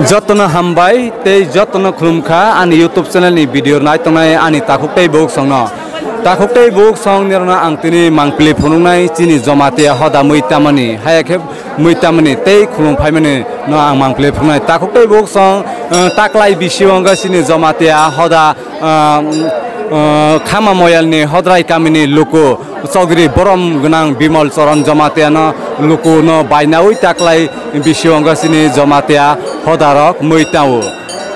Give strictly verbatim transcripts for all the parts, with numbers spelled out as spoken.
Jotono hambai tei jotono khulumkha ani YouTube channel ni video nai tongnai ani takhuk tei bukhuk songno. Takhuk tei bukhuk song nirokno ang tini mangpili phunuknai chini Jamatia hoda mui tamani, haya khe mui tamani tei khulum phaimani no ang mangpili phunuknai. Takhuk tei bukhuk song, eh, taklai bisio wngkha chini Jamatia hoda, ah, ah, Khama Moyalni Hodrai kamini luku Chaudhary borom gwnang Bimal Charan Jamatia no luku no bainaui taklai bisio wngkha chini Jamatia hodarok mui tao.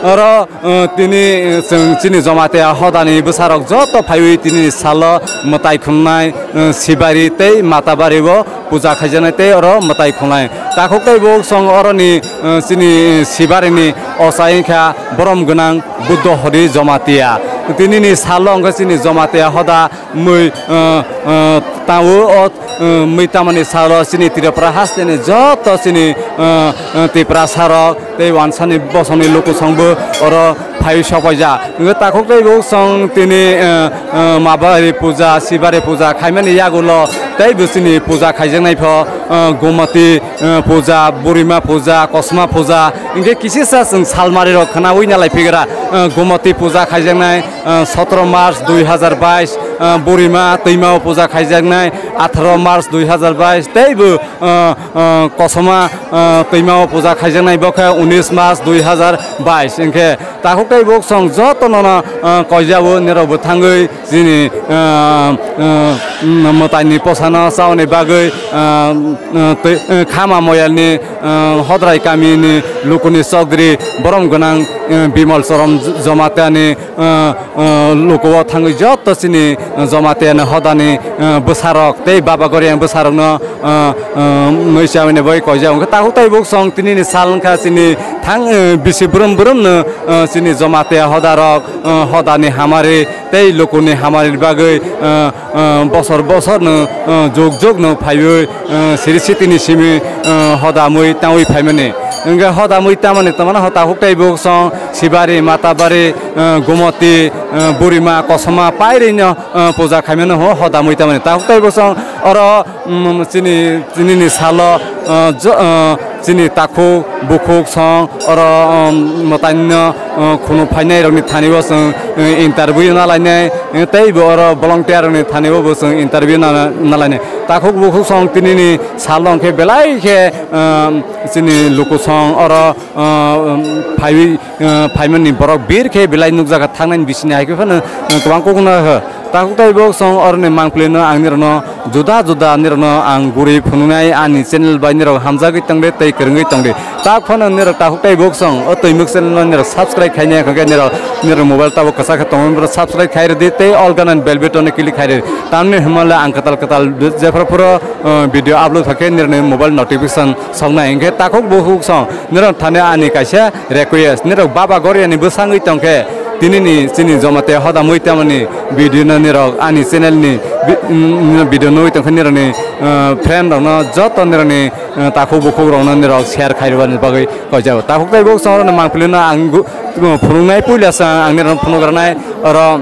Oro, eh, tini, eh, chwng chini Jamatia hodani bwsarok joto phaiwi tini salo mwtai khumnai, eh, Sibari tei Matabari o puja khaijaknai tei oro mwtai khumnai. Takhuk tei bukhuk song oroni, eh, chini Sibarini ocha wngkha borom gwnang Buddha Hori Jamatia. Tinini salo wngkha chini Jamatia hoda mui, eh, eh, tao o, eh, mui tamani salo chini Tripura hasteni joto chini, eh, eh, Tiprasa rok tei wansani bosongni lukusongbo oro phai sokpaijak. Hwnkhe takhuk tei bukhuk song tini, eh, eh, Mabari puja, Sibari puja khaimani yagulo teibo chini puja khaijaknai pho, eh, Gomati, eh, puja, Burima puja, Kosma puja, hwnkhe kisisa chwng salmari rok khwnaui nalai phigra, eh, Gomati puja khaijaknai, eh, sotoro March dui hazar bais, eh, Burima twima o puja khaijaknai atharo March dui hazar bais, teibo, eh, eh, Kosma, eh, twima o puja khaijaknai bo khe unis March dui hazar bais. Hwnkhe takhuk tei bukhuk song joto nono, eh, koijabo nirok bo thangwi chini, ah, ah, mm, mwtaini posano chaoni bagwi, ah, ah, twi, ah, Khama Moyalni, ah, Hodrai kamini lukuni Chaudhary borom gwnang, ah, Bimal Charan J-, Jamatia ni, ah, ah, lukuo thangwi joto chini Jamatia ni hodani, ah, bwsarok tei Baba Goriani bwsarokno, ah, ah, mui chamani bai koijak. Hwnkhe takhuk tei bukhuk song tinini sal wngkha chini thang, ah, bisi brum brumno, ah, chini Jamatia hodarok, ah, hodani hamari tei lukuni hamari bagwi, ah, ah, bosor bosor no, ah, jug jug no phaiwi, ah, siri sitini simi, ah, hodamwi tangwi phaimani. Hwnkhe hodamwi tamani tamano ho takhuk tei bukhuk song Sibari, Matabari, ah, Gomoti, ah, Burima, Kosoma pairino, ah, puja khaimano ho hodamwi tamani. Takhuk tei bukhuk song oro, mm, chini, chini ni salo, ah, jo-, ah, chini takhuk bukhuk song oro, um, mwtaino, uh, khunu phainai rokni thani o chwng, uh, interview na lainai, uh, tei bo oro volunteer rokni thani o bo chwng interview na, na lainai. Takhuk bukhuk song tinini salo hwnkhe belai khe, um, chini luku song oro, uh, um, phaiwi, uh, phaimani borok bir khe belai nukjakha thangnani bisini hai khe phano, uh, kwbang kokno ho. Takhuk tei bukhuk song oroni mangpili no ang nirokno juda juda nirokno ang guri phunuknai ani channel bai nirok hamjagwi tongdi tei kwrwngwi tongdi. Tak phano nirok takhuk tei bukhuk song o Twimuk channel no nirok subscribe khaina hwnkhe nirok, nirok mobile tabuk kwchak khe tongmani borok subscribe khai rwdi tei all gana bell button no click khai rwdi. Tamni hwnmale ang kwtal kwtal jephru phuru, uh, video upload kha khe nirokni mobile notification soknai. Hwnkhe takhuk bukhuk song nirok thani ani kaisa request, nirok Baba Goriani bwsangwi tongkhe, tinini chini Jamatia hodamwi tamani video no nirok ani channel ni vi-, mm, video nugwi tongkhe nirokni, uh, friend rokno joto nirokni, uh, takhuk bukhuk rokno nirok share khairwani bagwi koijago. Takhuk tei bukhuk song rokni mangpili no ang gu-, phunuknai puila sa ang nirokno phunukgranai oro,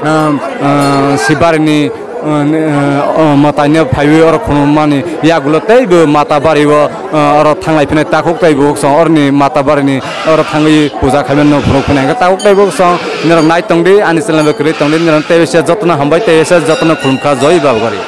um, uh, Sibarini, uh, ni, uh, uh, mwtaino phaiwi oro khunumani yagulo teibo Matabari o, uh, oro thanglai phinai takhuk tei bukhuk song oroni Matabarini oro thangwi puja khaimani no phunuk phinai hwnkhe takhuk tei bukhuk song nirok nai tongdi ani channel bai kwrwi tongdi nirok tei jotono hambai tei jotono khulumkha joi Baba Gori.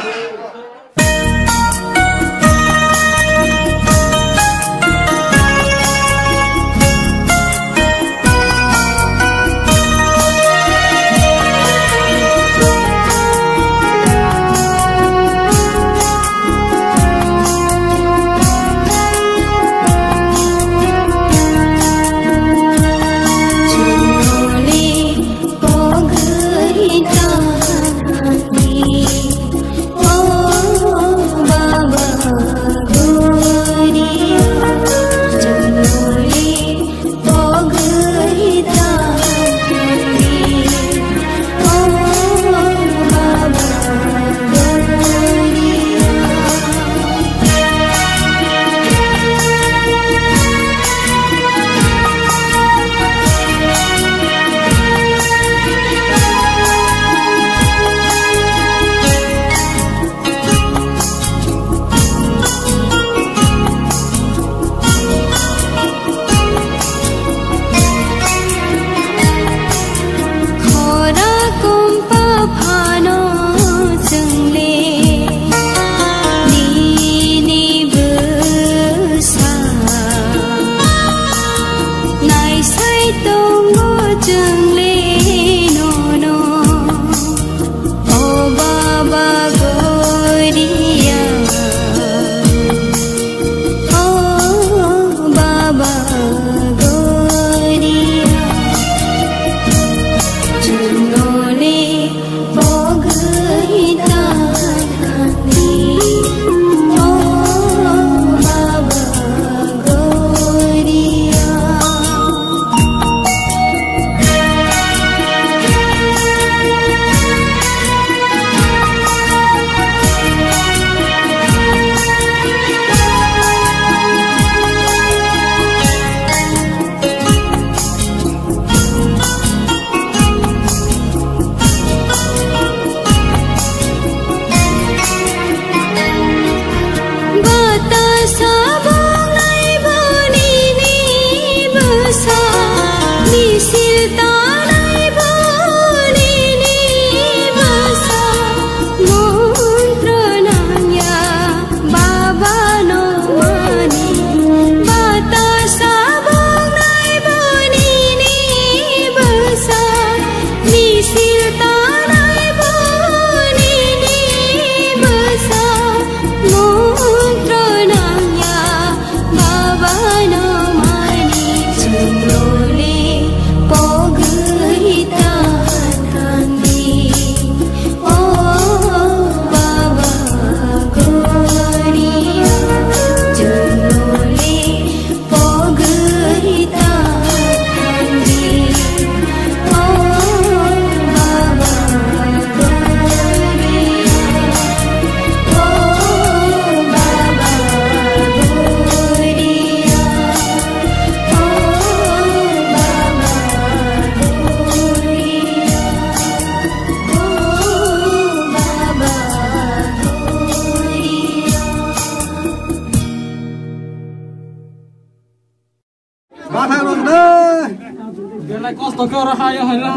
Belai kosto khe oro ha ya hai la.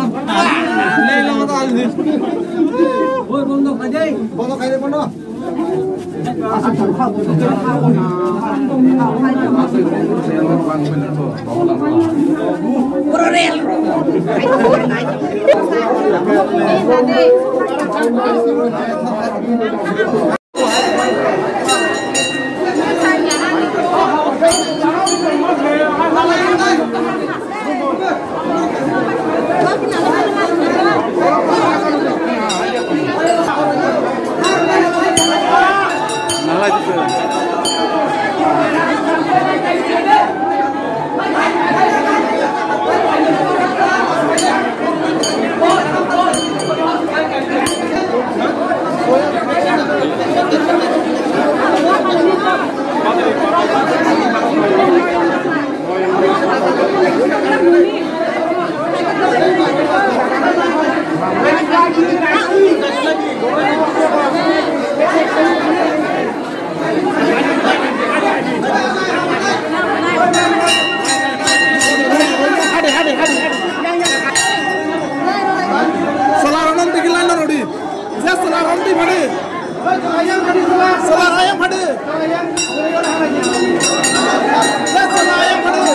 Le la ta. Oi, bondo khai de. Bondo khai de, bondo. Sala rok nang tiki line rok di. Je sala rok di phadi. Sala ayang phadi. Je sala ayang phadi.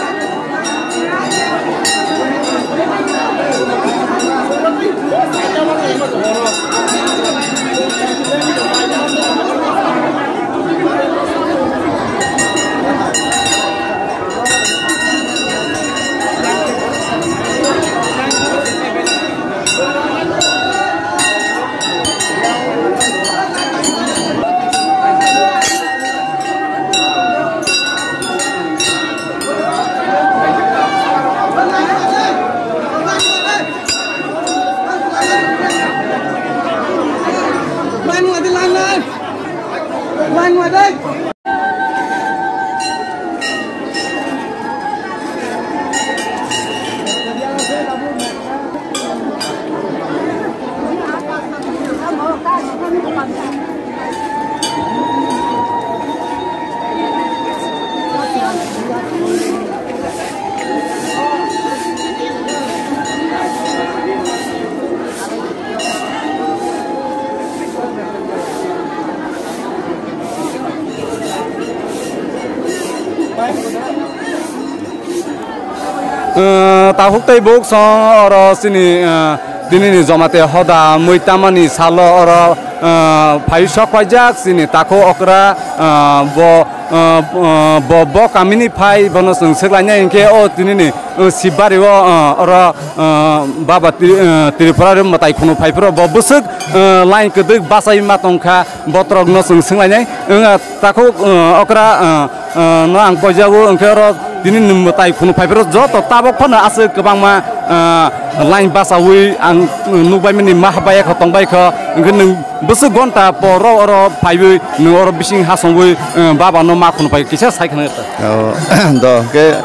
Takhuk tei buk song oro chini, ah, tinini Jamatia hoda mui tamani salo oro, ah, phai sok paijak chini takhuk okra, ah, bo, ah, ah, bo, bo kamini phai bono chwng swk lainai hinkhe o tinini, ah, Sibari o, ah, oro, ah, Baba Tri-, ah, Tripura ri mwtai khunu phai phuru bo bwswk, ah, line kwdwk bachai ma tongkha. Botrok no chwng swnglainai, wng, ah, takhuk, ah, okra, ah, ah, no ang poijago, hwnkhe oro tini ni mwtai khunu phaiphuru joto tabok phano aswk kwbangma, ah, line bachaui ang, ah, nukbaimani ma habaiya kho tongbai kho, hwnkhe nwng bwswk gonta por oro phaiwi nwng oro bising hasongwi, ah, baba no ma khunu phai kisa sai khna. Oh, do, hwnkhe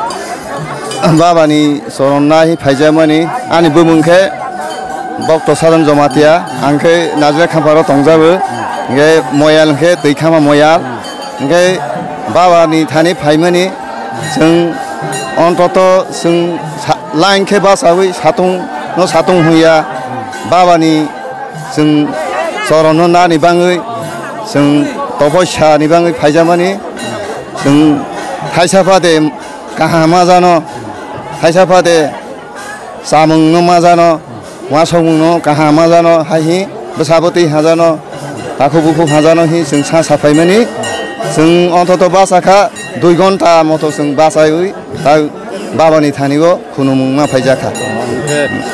baba ni choron nai phaijakmani ani bumung khe Bokto Sadon Jomatia, ang khe Nazira Khamparo tongjago, hingke Moyal hingke twi khama Moyal, hingke baba ni thani phaimani chwng ontoto chwng sa-, line khe bachaui satung no satung hwnya, baba ni chwng choron no nani bangwi chwng topoisa ni bangwi phaijakmani chwng thaisa phade kaham ma jano, thaisa phade chamung no ma jano, uasokmung no kaham ma jano, hai hi bwsa bwtwi ha jano, takhuk bukhuk ha jano hi chwng sa saphaimani. Chwng ontoto bacha kha dui gonta moto chwng bachaiwi ta baba ni thani o khunumung ma phaijak kha.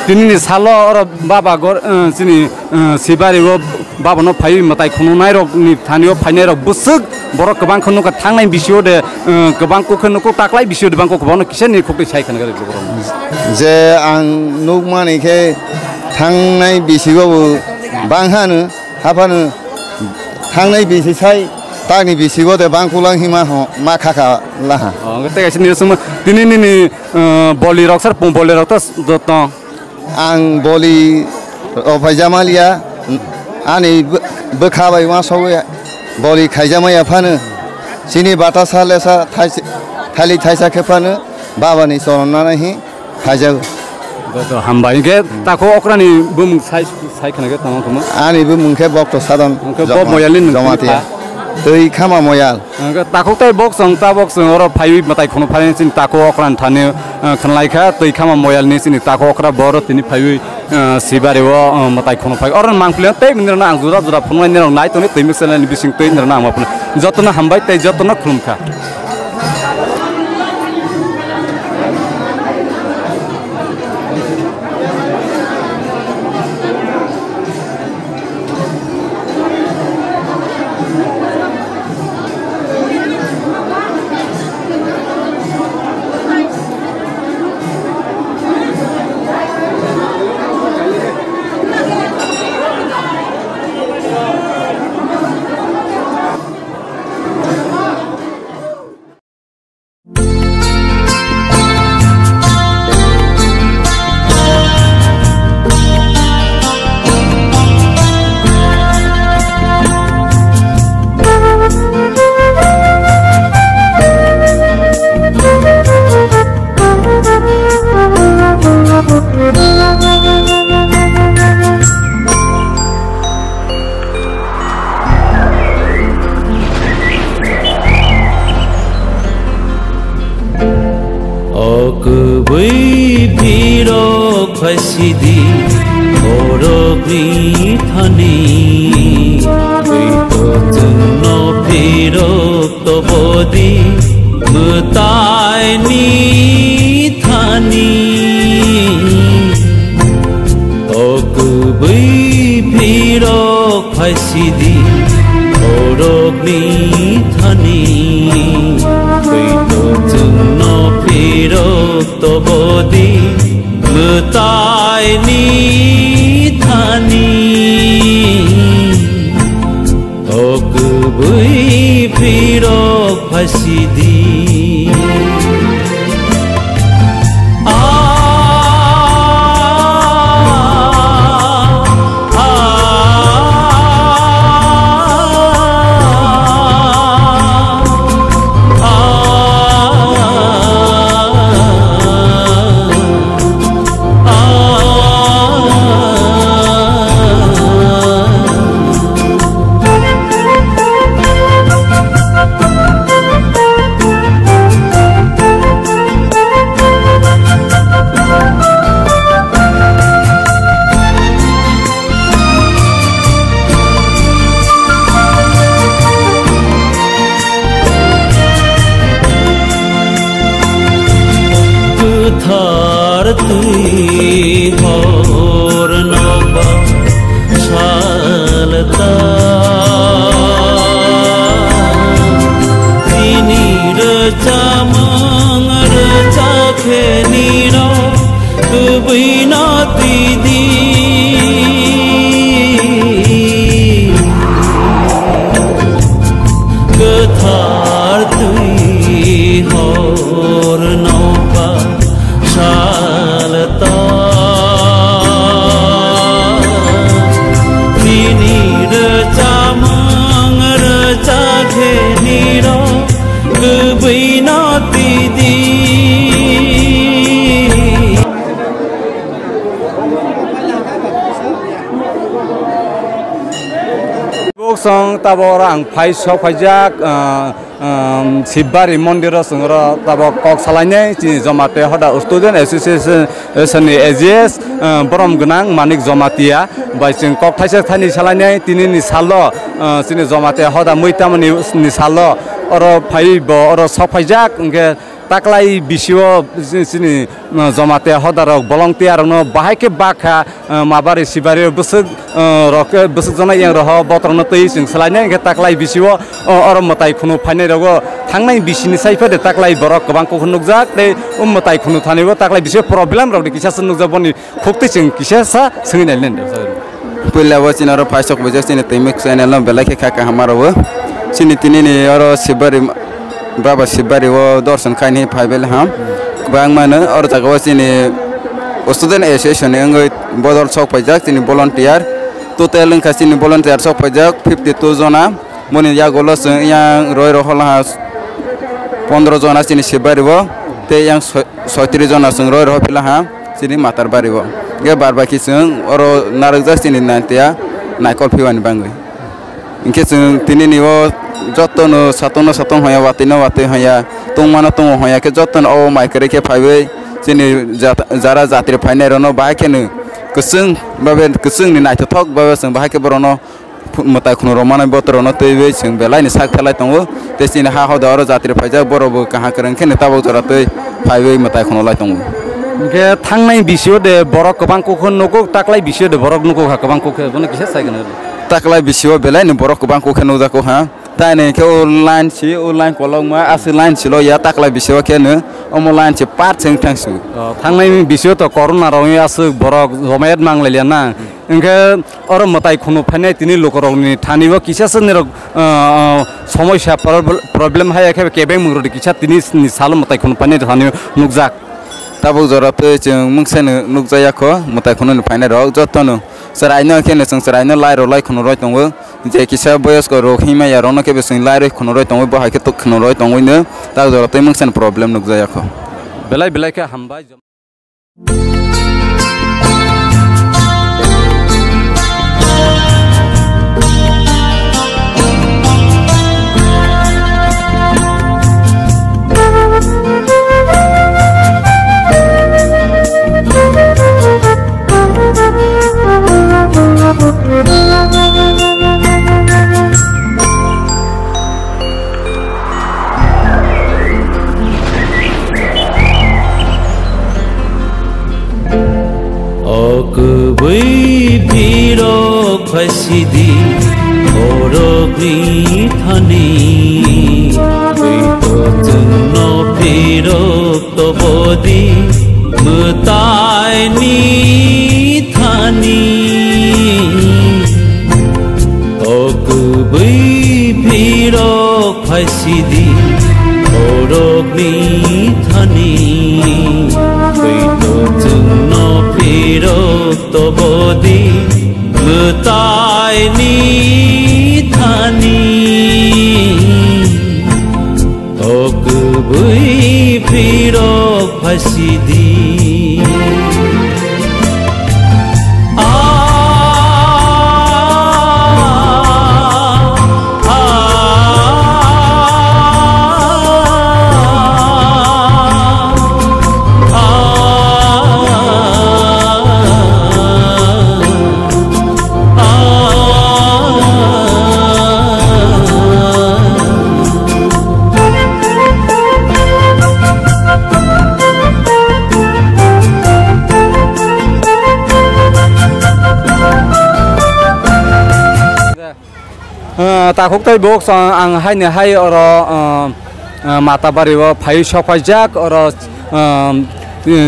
Tini ni salo oro baba gor, eh, chini, eh, Sibari o baba no phaiwi mwtai khunungnai rok ni thani o phainai rok bwswk borok kwbang khe nukha thangnai bisio de, eh, kwbang kok khe nuko taklai bisio de bang kok kwbang no kisa ni khok twi sai khna gari borok. Je ang nukmani khe thangnai bisigo bo bang hano, haphano thangnai bisi sai tangni bisigo de bang kulang hima ho ma khakha laha. Oh, tei kaisa ni summa tini nini, eh, boli rok sar pung boli rok to joto. Ang boli rok phaijama liya, ani bw-, bwkha bai uansugwi boli khaijama ya phano, chini batasa lesa thaisi-, thali thaisa khe phano, Baba ni choronna nai hi khaijago. Joto hambai. Hwnkhe tako okrani bumung sai, sai khna khe tamo tamo. Ani bumung khe Bokto Sadon. Hwnkhe bo Joma-, moyalni nung Jomatia. Twi khama moyal. Hwnkhe takhuk tai bok chwng ta bok chwng oro phaiwi mwtai khunu phaiwi chini tako okrani thani, eh, khwnlai kha. Twi khama moyalni chini tako okra bo oro tini phaiwi, eh, sibari o, eh, mwtai khunu phai. Oro mangpili tei nirok ang jura jura phunuknai nirok nai tongni twi muksa nai bising twi nirok ang ma phunu. Jotono hambai tei jotono khulum kha. O kwbwi phirok phaisidi borokni thani, twi kochwngno phirok tobodi mwtaini thani. O kwbwi phirok phaisidi borokni thani, twi kochwngno phirok tobodi mwtaini thani. O kwbwi phirok phaisidi. Kwthar twi hor noba salta, tini rwchapmung rwchapkhe nino kwbwino tidi. Kwthar twi hor noba salta, tini rwchapmung rwchapkhe nino kwbwino tidi. Buk song tabok oro ang phai sok phaijak, ah, um, Sibari mondir o chwng oro tabok kok salainai chini Jomate Hoda Student Association ni A G S, ah, borom gwnang Manik Jomatia bai chwng kok thaisa thani salainai tini ni salo, ah, chini Jomate Hoda muitamani ni salo oro phai bo oro sok phaijak hwnkhe. Taklai bisio chini, uh, Jomate hodarok volunteer rokno bahai khe bakha, uh, mabari sibari bwswk, uh, rok, bwswk jona yang roho botrokno twi chwng swlainai hwnkhe taklai bisio, uh, oro mwtai khunu phainai rogo thangnai bisini sai phade taklai borok kwbang kukhun nukjak tei o mwtai khunu thanibo taklai bisio problem rokni kisa se nukjak boni Khukti chwng kisa sa swngwi nai le. Puila bo chini oro phai sok bujak chini twi mik channel no belai khe kha kaham aro bo. Chini tini ni oro Sibari, Baba Sibari o dorson khaini phai bele ham. Kwbang mano oro jaga o chini student association ni wngwi bodol sok paijak chini volunteer. Total wngkha chini volunteer sok paijak fifty two jona. Moni yagulo chwng yang roi rohol ha pondro jona chini Sibari o. Tei yang soi-, soitris jona chwng roi rw phi la ha chini Matar Bari o. Hwnkhe bar bai khe chwng oro narwkjak chini Naitiya naikol phiwani bangwi. Hwnkhe chwng tini ni o jotono satongno satong hwnya, watwino watwi hwnya, tongmano tongo hwnya khe jotono o mai kwrwi khe phaiwi chini jat-, jara jatri phainai rokno bahai kheno kwchwng babe, kwchwngni naithothok babe chwng bahai khe borokno phu-, mwtai khunu rok manwi botorokno twiwi chwng belaini sak phelai tongo. Tei chini ha hoda oro jatri phaijak borokbo kaham kwrwng kheno tabuk jora twi phaiwi mwtai khunu lai tongo. Hwnkhe thangnai bisio de borok kwbang kukhe nugo, taklai bisio de borok nugo ha kwbang kukhe, bono kisa sai gana. Taklai bisio belaini borok kwbang kukhe nukjago ha. Taini khe o line si, o line kolokma aswk line silo ya, taklai bisio khe no omo line si par chwng thangsu. O, thangnai bisio to corona rok aswk borok jomayat mang lai ya na. Hwnkhe oro mwtai khunu phainai tini lukurokni thani o kisa se nirok, ah, ah, somosya prob-, problem haya khe kebeng mungrokni kisa tini ni salo mwtai khunu phainai thani nukjak. Tabuk jora twi chwng mungsa no nukjaya kho mwtai khunu ni phainai rok jotono chwraino khe no chwng chwraino lai rw lai khunu roi tongo je kisa boyosko rok himya rokno khe bo chwng lai roi khunu roi tongo bo hai khe tok khunu roi tongwi no tabuk jora twi mungsa ni problem nukjaya kho. Belai belai khe hambai. O kwbwi phirok phaisidi borokni thani, twi to chwngno phirok tobodi mwtaini thani. O kwbwi phirok phaisidi borokni thani, twi to chwngno phirok tobodi mwtaini thani. O kwbwi phirok phaisidi. Ah, takhuk tei bok chwng ang haini hai oro, ah, ah, Matabari o phai sok phaijak oro, ah,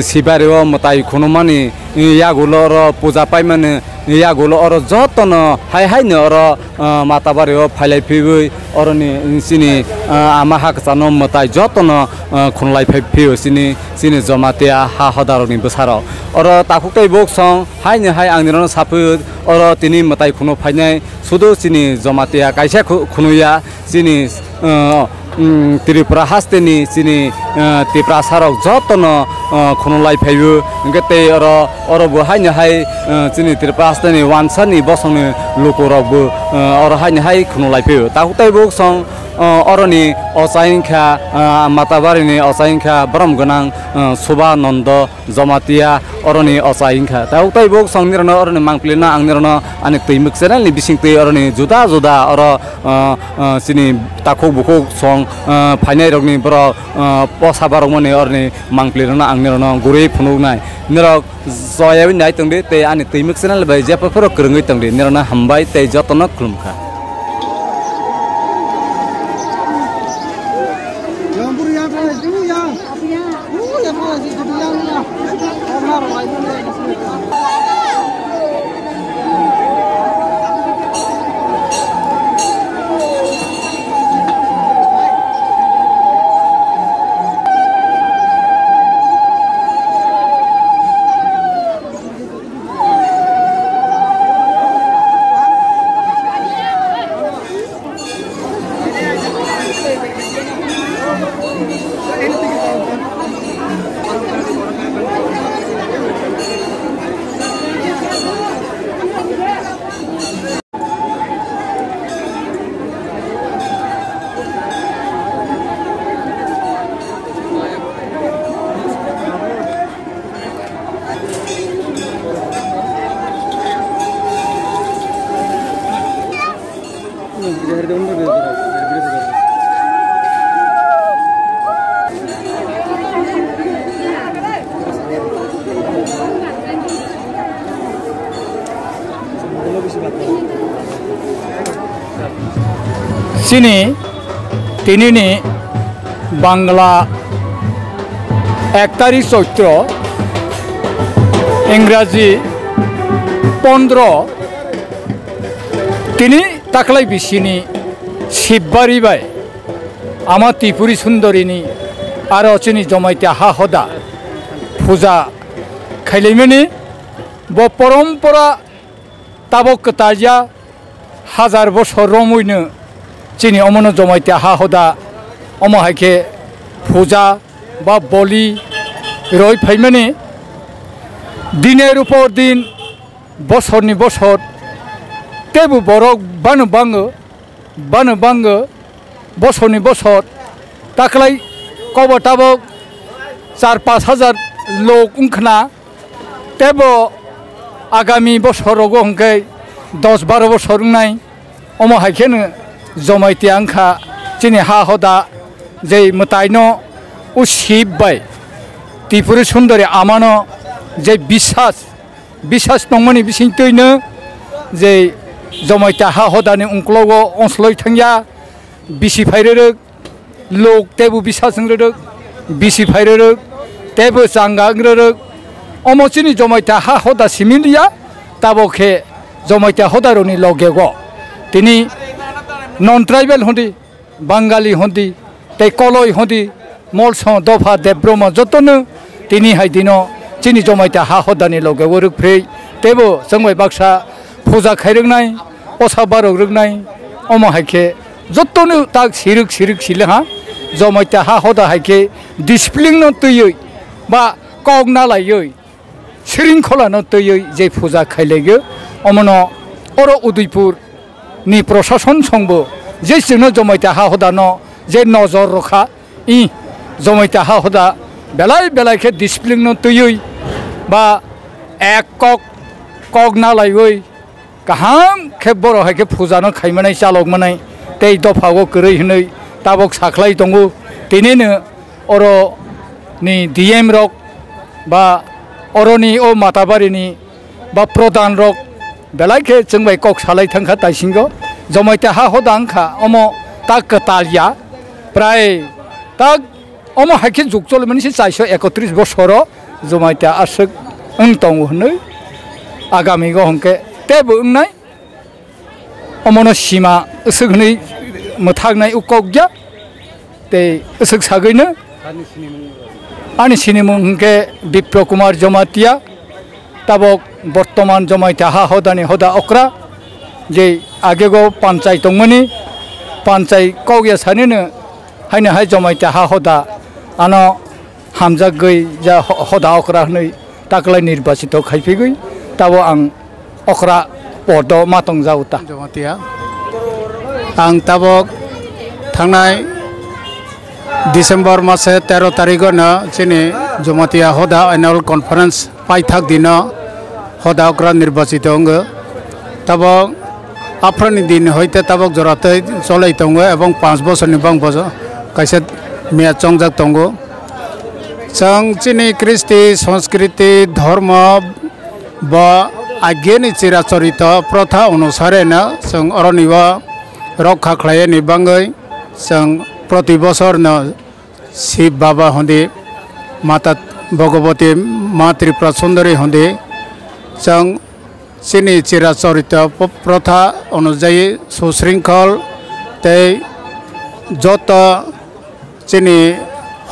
Sibari o mwtai khunumani yagulo oro puja paimani yagulo oro jotono hai haino oro, ah, Matabari o phailai phiwi oroni chini, ah, ama ha kwchano mwtai jotono, ah, khunlai phai phio chini, chini Jamatia ha hodarokni bwsarok. Oro takhuk tei bok chwng haini hai ang nirokno saphi oro tini mwtai khunu phainai sudu chini Jamatia kaisa khu-, khunuya chini, ah, mm, Tripura hasteni chini, ah, Tiprasarok jotono, ah, khunulai phaio. Hwnkhe tei oro, oro bo haino hai, ah, chini Tripura hasteni wansani bosongni lukurokbo, ah, oro haino hai khunulai phaio. Takhuk tei bok chwng, ah, oroni ochai wngkha, ah, Matabarini ochai wngkha borom gwnang, ah, Subhanondo Jamatia oroni ochai wngkha. Takhuk tei bok chwng nirokno oroni mangpilino ang nirokno ani Twimwk channel ni bisingtwi oroni juda juda oro, ah, ah, chini takhuk bukhuk chwng, ah, phainairokni borok, ah, posa barokmani oroni mangpilirokno ang nirokno guriui phunuknai. Nirok joyaui nai tongdi tei ani Twimwk channel bai jepho phoro kwrwngwi tongdi. Nirokno hambai tei jotono khulumkha. Chini tinini Bangla ek tarik Choitro, Ingraji pondro, tini taklai bisini Sibari bai Ama Tripuri Sundorini aro chini Jamatia ha hoda puja khailaimani bo porompora tabok kwtalya hajar bosor romwino chini omono Jamatia ha hoda omo hai khe puja ba boli roi phaimani diner upor din bosorni bosor teibo borok bano bango bano bango bosorni bosor taklai kobo tabok char pash hajar lok wngkhna teibo agami bosor rogo hwnkhe dos baro bosor wngnai omo hai kheno Jamatia wngkha chini ha hoda jei mwtaino o Sib bai Tripuri Sundori amano jei bisas bisas tongmani bising twino je Jamatia ha hodani ungklogo onsloi thangya bisi phairerek lok teibo bisas wng rerek bisi phairerek teibo changa wng rerek omo chini Jamatia ha hoda similiya tabo khe Jamatia hodaroni logego tini non tribal hondi Bangali hondi tei koloi hondi molsong dopha debromo jotono tini hai dino chini Jamatia ha hodani loge o rwkphrwi teibo chwngbai baksa puja khairwknai osa barok rwknai omo hai khe jotono tak sirwk sirwk sile ha Jamatia ha hoda hai khe discipline no twiwi ba kok na laiwi Sringkholano twiwi je puja khailaigw, omono oro Udaipur ni prosason songbo je chwngno Jamatia ha hodano je nojor rokha, i Jamatia ha hoda belai belai khe discipline no twiwi ba ek kok kok na laiwi kaham khe borok hai khe puja no khaimanai chalokmanai tei dopha o kwrwi hinwi tabok sakhlai tongo. Tinino oro ni D M rok ba oroni o Matabari ni ba prodhan rok belai khe chwng bai kok salai thang kha taisingo Jamatia ha hoda wng kha omo ta kwtal ya prai ta omo hai khe juk choli mani se chaiso ekotris bosoro Jamatia aswk wng tongo hinwi agami go hwnkhe teibo wngnai. Omono sima aswk hinwi mwthaknai o kok ya tei aswk sagwino ani sinimung hwnkhe Bipro Kumar Jamatia, tabok bortoman Jamatia ha hodani hoda okra je agego panchai tongmani panchai kok ya sanino haino hai Jamatia ha hoda ano hamjakgwi ja ho-, hoda okra hwnwi taklai nirbachito khaiphigwi tabo ang okra podo ma tongjago ta. Jamatia. Ang tabok thangnai December mase tero tarigo no chini Jamatia hoda annual conference paithak dino hoda okra nirbachito wngo. Tabok aphrani din hoite tabok joratwi cholai tongo ebong panch bosorni bang boso kaisa mia chongjak tongo. Chwng chini Kristi, Sanskriti, Dhormo bo ageni chirachorito protha onusareno chwng oroni o rokha khlaiyani bangwi chwng proti bosorno Shiv Baba hondi, Mata Bhagavati, Ma Tripura Sundari hondi chwng chini chirachorito p-, protha onujayi susringkhol tei joto chini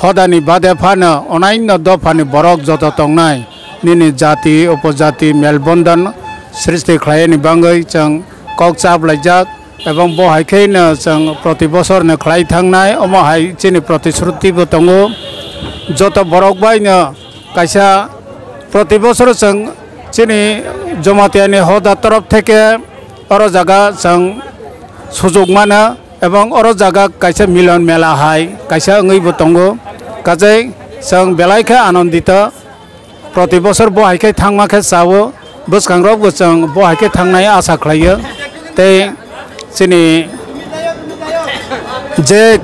hodani bade phano onaino dophani borok joto tongnai nini jati upojati melbondon srishti khlaiyani bangwi chwng kok chaplaijak. Ebong bo hai khe no chwng proti bosor no khlai thangnai, omo hai chini protishruti bo tongo. Joto borok bai no kaisa proti bosor chwng chini Jamatia ni hoda torof theke oro jaga chwng sujuk mano, ebong oro jaga kaisa milon mela hai kaisa wngwi bo tongo. Kajai chwng belai khe anandito. Proti bosor bo hai khe thangma khe chao, bwskang rok bo chwng bo hai khe thangnai asa khlaio. Tei chini je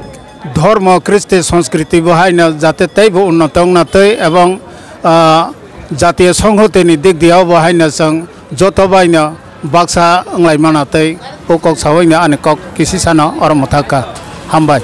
dhormo, Kristi, Sanskriti bo haino jate teibo unnoto wngna twi ebong, ah, Jatiyo Songhoti ni dik diya bo haino chwng joto baino Baksa wnglaimano tei o kok sawi no ani kok kisisano oro mwthakha. Hambai.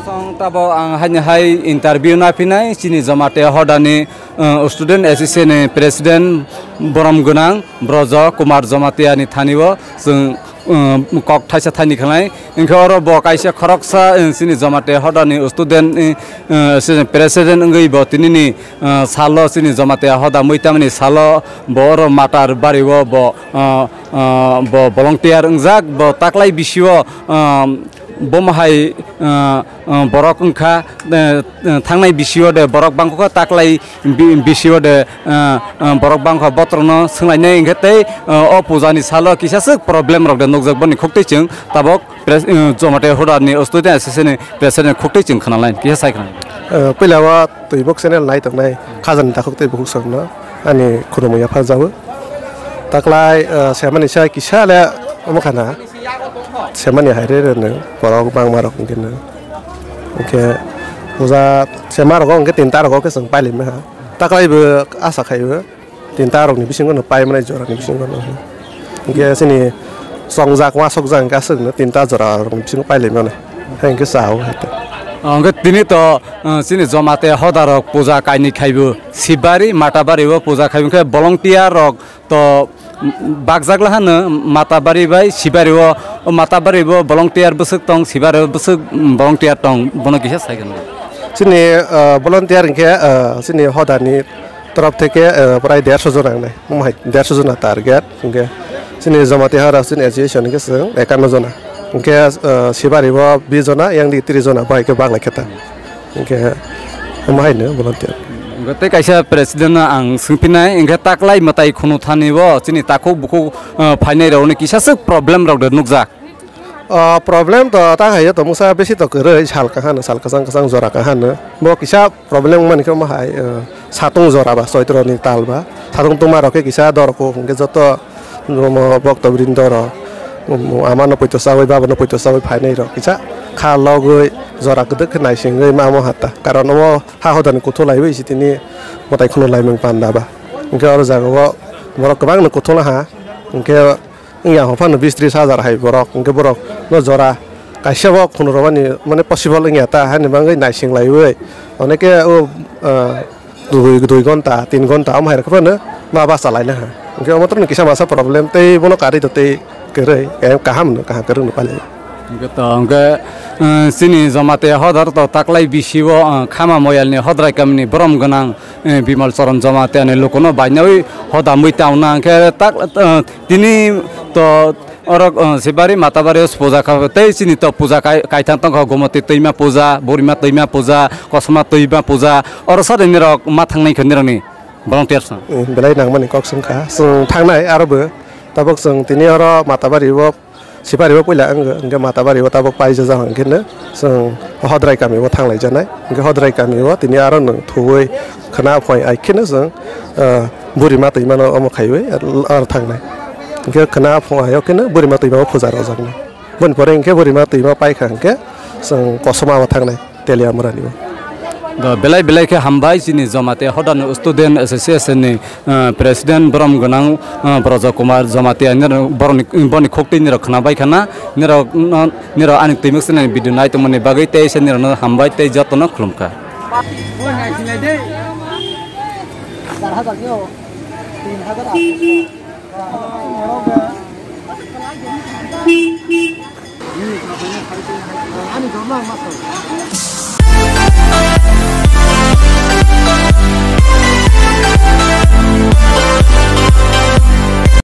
Song tabok ang haini hai interview naphinai chini Jamatia hodani, uh, student association ni president borom gwnang Brojo Kumar Jamatia ni thani o chwng, uh, kok thaisa thaini khlai. Hinkhe oro bo kaisa khoroksa, uh, chini Jamatia hodani student ni, uh, association president wngwi bo tinini, uh, salo chini Jamatia hoda mui tamni salo bo oro matar bari o bo, uh, uh, bo volunteer wngjak, bo taklai bisio, um, bomo hai, uh, uh, borok wngkha, uh, uh, thangnai bisio de borok bangkha taklai bi-, bisio de, uh, uh, borok bangkha botrokno swnglainai hinkhe tei, uh, o puja ni salo kisa swk problem rok de nukjak boni khuktwi chwng tabok pres-, uh, Jamatia hodani student association ni president khuktwi chwng khwnalai kisa sai khwnalai. Uh, puila o twi bok channel nai tongnai khajani takhuk tei bukhuk songno ani khulumwi yapharjago. Taklai, uh, semani sa kisa le omo khana. Semani hai re rwno borok bangma rok hwnkhe no. Hwnkhe puja sema rogo hwnkhe tinta rogo khe chwng pailai mankha. Taklai bo asa khai o tinta rokni bisingo no pai mani jora ni bisingo no. Hwnkhe chini chongjak wasokjak hwnkhe aswk no tinta jora rokni bisingo pailai mano. Hai hwnkhe cha o hai to. Hwnkhe tini to, uh, chini Jamatia hoda rok puja kainwi khai bo Sibari, Matabari o puja khai bo hwnkhe volunteer rok to bakjak la hano Matabari bai Sibari o, o Matabari bo volunteer bwswk tong, Sibari o bwswk, mm, volunteer tong, bono kisa sai khwna. Chini, ah, volunteer hinkhe, ah, chini hodani torof theke, ah, prai dersho jona wngnai, omo hai dersho jona target hinkhe chini Jamatia hora chini association hinkhe chwng ekanno jona hinkhe, ah, Sibari o bis jona, yang di tris jona bai khe baglai khe ta. Hingke omo hai no volunteer. Hingke tei kaisa president no ang swngphinai, hingke taklai mwtai khunu thani bo chini takhuk bukhuk, eh, phainai rok ni kisa swk problem rok de nukjak. O problem to ta hai to mungsa besi to kwrwi sal kaham no sal kwchang kwchang jora kaham no bo kisa problem wngmani khe omo hai, eh, satung jora ba choitro ni tal ba satung tungma rok khe kisa dor kuk hingke joto Omo bokto brindo rok, um, amano poito chawi, babano poito chawi phainai rok kisa kha logwi jora kwdwk khe naisingwi ma omo hata. Karon omo ha hodani kuthuk laiwi si tini mwtai khunu laimung panda ba. Hwnkhe oro jaga o borok kwbangno kuthukna ha. Hwnkhe wngya hwnphano bis tris hajar hai borok. Hwnkhe borok no jora kaisa bo khunu rwmani mane possible wngya ta haini bagwi naising laiwi. Oneke o, ah, dui, dui gonta, tin gonta omo hai rok phano ma bachalaina ha. Hwnkhe omo torni kisa masa problem tei bono karwi to tei kwrwi, eh, kaham no, kaham kwrwng no pali. Hwnkhe to, hwnkhe, eh, chini Jamatia hodar to taklai bisi o, eh, Khama Moyal ni Hodrai kamini borom gwnang, eh, Bimal Choron Jamatia ni lukuno bainawi hoda mui tangna hwnkhe tak, eh, tini to Oro, uh, Sibari Matabari o puja kha, tei chini to puja kai-, kaithang tongkha, Gomoti twima puja, Burima twima puja, Kosoma twima puja, oro sari nirok ma thangnai khe nirokni volunteers no. Eh, belai nangmani kok swngkha. Chwng thangnai aro bo. Tabuk chwng tini oro Matabari o Sipari o puila ang hwnkhe Matabari o tabuk paijajak hwnkhe no chwng Hodrai kami o thanglaijaknai. Hwnkhe Hodrai kami o tini aro nwng thuwi khwna phai ai kheno chwng, ah, Burima twima no omo khaiwi aro thangnai. Hwnkhe khwna phung hai o kheno Burima twima o puja rwjaknai. Boni pore hwnkhe Burima twima paikha hwnkhe chwng Kosoma o thangnai. Teliamura ni o. Do belai belai khe hambai chini Jamatia Hodani Student Association ni, eh, President borom gwnang, eh, Brojo Kumar Jamatia nirok boroni, boni khok twi nirok khwna bai khana nirok, no, nirok ani twi mwk swnani video nai tongmani bagwi tei se nirok no hambai tei joto no khulumkha.